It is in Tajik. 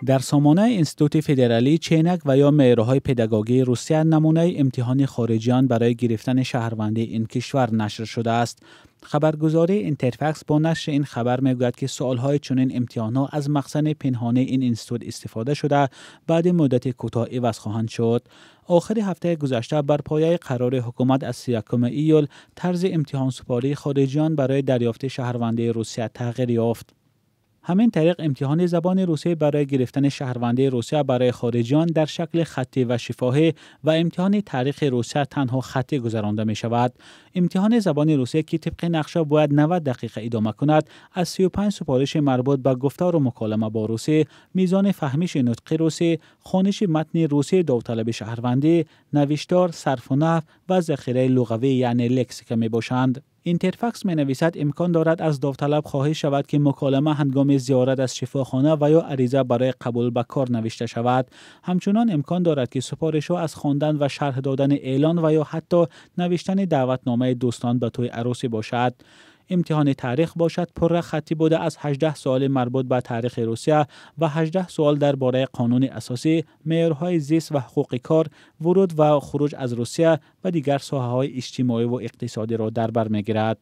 Дар сомонаи Институти федералии ченак ва ё меъёрҳои педагогии Русия намунаи имтиҳони хориҷиён барои гирифтани шаҳрвандии ин кишвар нашр шудааст. Хабаргузории Интерфакс бо нашри ин хабар мегӯяд, ки суолҳои чунин имтиҳонҳо аз махзани пинҳонии ин институт истифода шуда, баъди муддати кӯтоҳ иваз хоҳанд шуд. Охири ҳафтаи гузашта бар пояи қарори ҳукумат аз 31 июл тарзи имтиҳонсупории хориҷиён барои дарёфти шаҳрвандии Русия тағйир ёфт. Ҳамин тариқ, имтиҳони забони русӣ барои гирифтани шаҳрвандии Русия барои хориҷиён дар шакли хаттӣ ва шифоҳӣ ва имтиҳони таърихи Русия танҳо хаттӣ гузаронда мешавад. Имтиҳони забони русӣ, ки тибқи нақша бояд 90 дақиқа идома кунад, аз 35 супориши марбут ба гуфтору муколама бо русӣ, мизони фаҳмиши нутқи русӣ, хониши матни русии довталаби шаҳрвандӣ, навиштор, сарфу наҳв ва захираи луғавӣ, яъне лексика мебошанд. Интерфакс менависад, имкон дорад аз довталаб хоҳиш шавад, ки муколама ҳангоми зиёрат аз шифохона ва ё ариза барои қабул ба кор навишта шавад. Ҳамчунон имкон дорад, ки супоришҳо аз хондан ва шарҳ додани эълон ва ё ҳатто навиштани даъватномаи дӯстон ба тӯи арӯсӣ бошад. Имтиҳони таърих бошад, пурра хаттӣ буда, аз 18 суоли марбут ба таърихи Русия ва 18 суол дар бораи қонуни асосӣ, меъёрҳои зист ва ҳуқуқи кор, вуруд ва хуруҷ аз Русия ва дигар соҳаҳои иҷтимоӣ ва иқтисодиро дар бар мегирад.